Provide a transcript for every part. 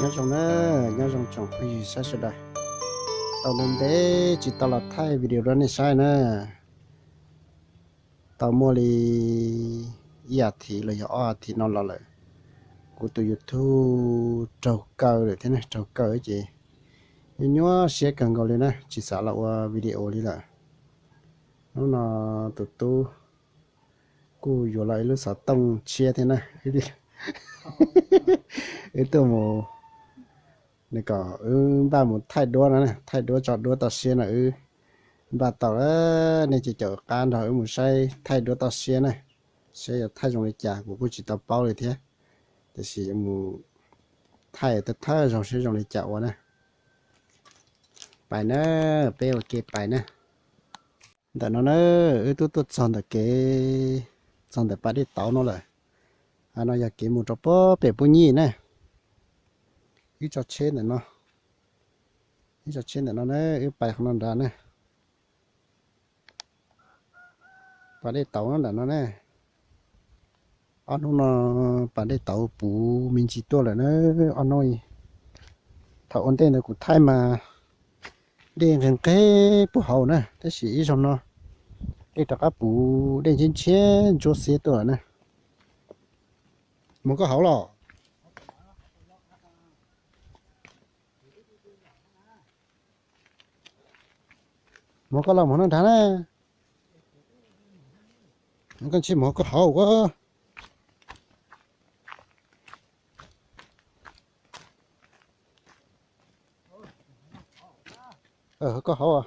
Nyob zoo na, nyob zoo tsoom phooj ywg saib sawv daws. Tau ntev ntev tsis tau los thaij video rau nej saib na. Tau muaj li ib as thiv los yog ob as thiv no los lawm, kuv tus YouTube raug kaw lawm thiab ne, raug kaw ces nyuaj nyuaj siab kawg nkaus li na, tsis xav los ua video li lawm. Hnub no tus tub kuj yuav los ib lub xov tooj tshiab thiab na. Wb tuaj mus, nws kom wb npaj mus thaij duab no, thaij duab tso duab toj siab no, wb npaj tau lawm. Nej ces caum qab nrog wb mus saib thaij duab toj siab na, saib yuav thaij zoo li cas, kuv kuj tsis tau paub li thiab. Tiam sis mus thaij thawj thawj zaug saib zoo li cas ua na. Pais na, peb ua ke pais na. Ntawm no na, wb twb tuaj txog ntawm kev, txog ntawm pas dej tauv no lawm. Av no yog kev mus rau pem Pub Nyij na. Wb tso tsheb ntawm no, wb tso tsheb ntawm no na, wb pais qhov no nrad na. Pas dej tauv ntawm no ne. Ob hnub no pas dej tauv puv me ntsis tuaj lawm na, ob hnub. Thaum ua ntej ntawd kuv thaij mas dej nqeg nqeg puag hauv na, tab sis ib zaug no dej rov qab puv dej ntshiab ntshiab ntsuab xiab tuaj lawm na. Mus koj hauv los? Mus koj los mus no nrad na. Koj ntshe mus koj hauv. Koj hauv.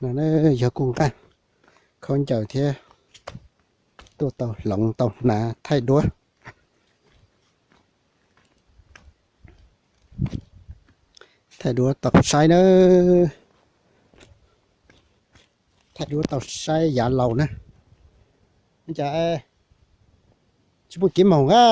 No yog kuj nqaj khaub ncaws thiab, tuaj tau hloov tau hnav thaij duab. Thaij duab tau saib na, thaij duab tau saib yav laus na. Cas tsis muaj kev moog a.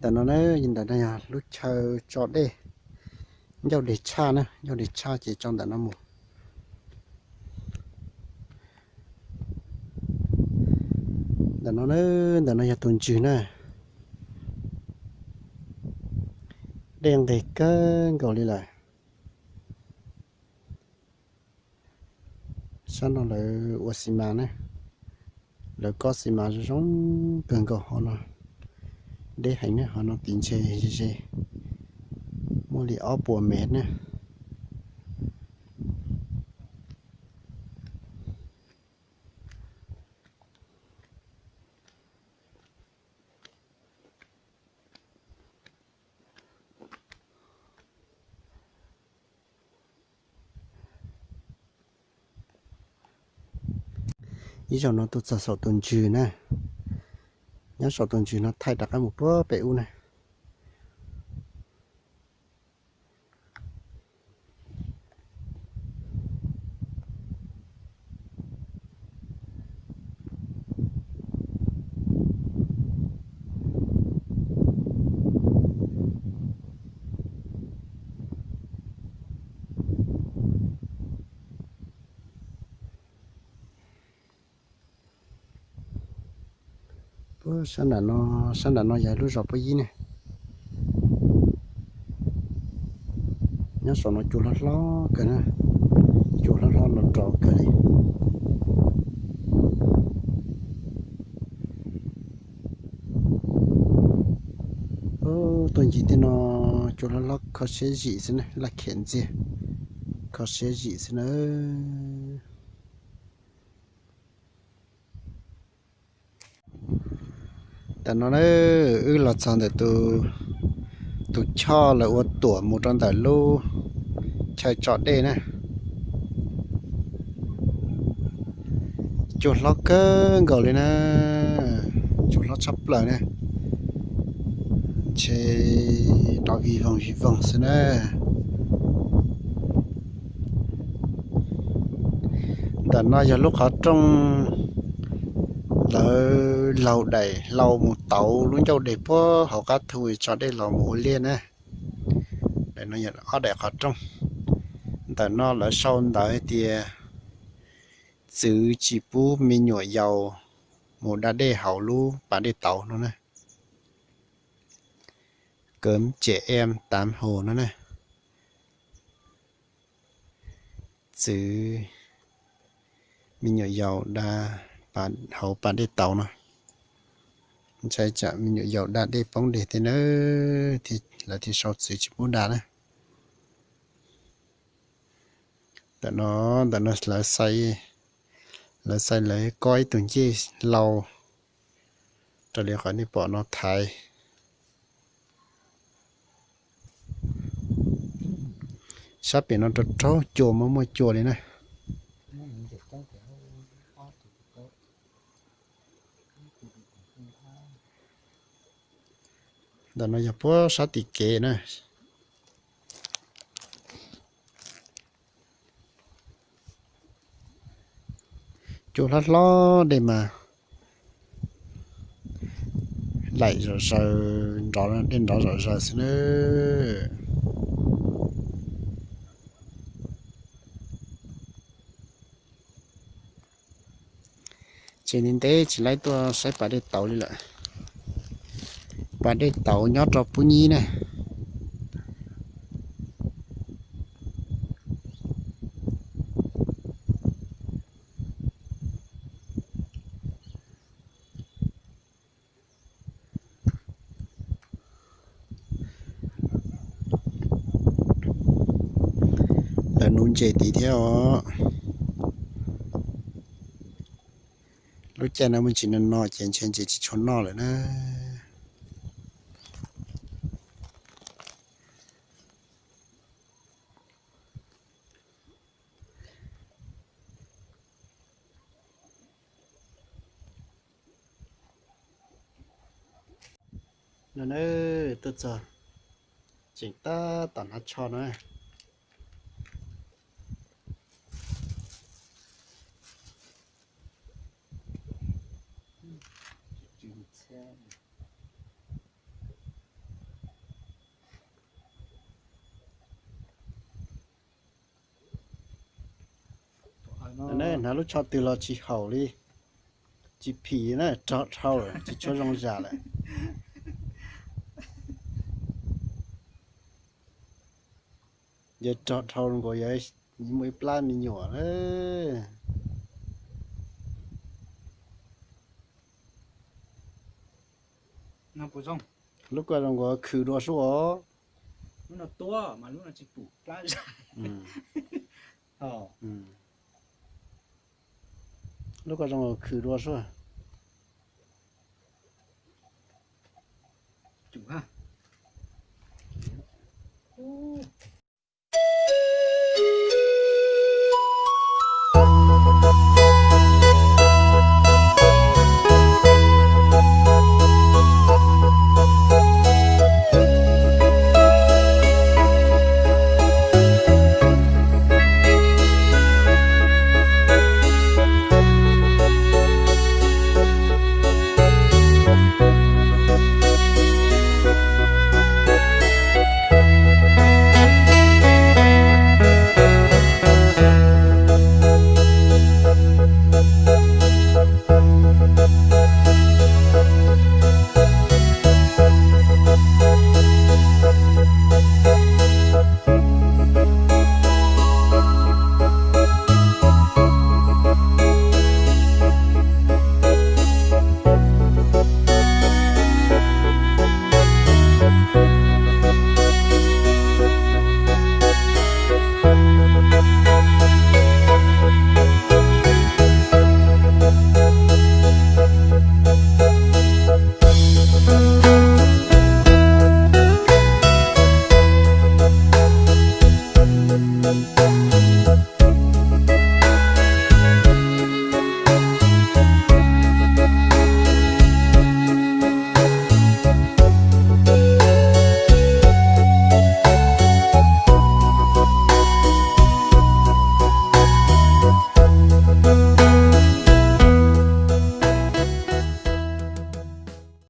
Ntawm no na, ntawm no yog lub chaw tso dej, ncauj deg tshaj na, ncauj deg tshaj ces tso ntawm no mus. Ntawm no na, ntawm no yog tus ntswg na, dej nqeg kawg nkaus li lawm. Sab no lawv ua xi mas na, lawv kob xi mas zoo zoo kawg nkaus hov no, deb heev ne, hov no tiv ntshe ze ze, muaj li ob puas mev na. Ib zaug no tuaj txog saum tus ntswg na, nyob saum tus ntswg no thaij rov qab mus puag pem ub na. Puag sab nram no, sab nram no yog lub zos Puab Yib ne. Nyob saum no cua hlob hlob kawg na, cua hlob hlob los rov kawg li. Tuaj ncig tej no cua hlob hlob kho siab zim xwb na, laj khem ntxiag, kho siab zim xwb na. Tam no na, wb los txog ntawm tus, tus choj lawv ua tuam mus rau ntawm lub chaw tso dej na. Cua hlob kawg nkaus li na, cua hlob tshaj plaws na, ntshe rov vij voog vij voog xwb na. Ntawm no yog lub qhov rooj Lawv laug daim hlau mus tauv lub ncauj deg puag hauv qab thu tso dej los mus ua liaj na. Daim no yog ob daim qhov rooj. Ntawm no lawv sau ntawv hais tias txwv tsis pub me nyuam yaus mus da dej hauv lub pas dej tauv no na. Cấm trẻ em tắm hồ no na. Txwv me nyuam yaus da hauv pas dej tauv no. Ntshai tsam me nyuam yaus da dej poob deg tej na, lawv thiaj sau txwv tsis pub da na. Ntawm no, ntawm no lawv xais, lawv xais lawv kob ib tug ncej hlau raws li qhov nej pom no thaiv. Sab pem no rau raug cua, muaj muaj cua li na. Ntawm no yog puag sab tim kev na. Cua hlob hlob dej mas laim zom zaws, nrov dej nrov zom zaws xwb na. Tseem ntev ntev tsis laib tuaj saib pas dej tauv li lawm. Pas dej tauv nyob rau Pub Nyib na. Lawv nuv ntses tid thiab os. Lub caij no muaj ntsis no no ces ntshe ntses tsis tshua noj lawm na. No na, tuaj txog tseem tab tom hnav tsho na. Hnav lub tsho twg los tsis haum li, tsis phim na, rog dhau lawm, tsis tshua zoo zam lawm. Yog rog dhau nkaus yog muaj ib plab me nyuam. Lub koj zoo nkaus khwm dua sub os. Lub koj zoo nkaus khwm dua sub.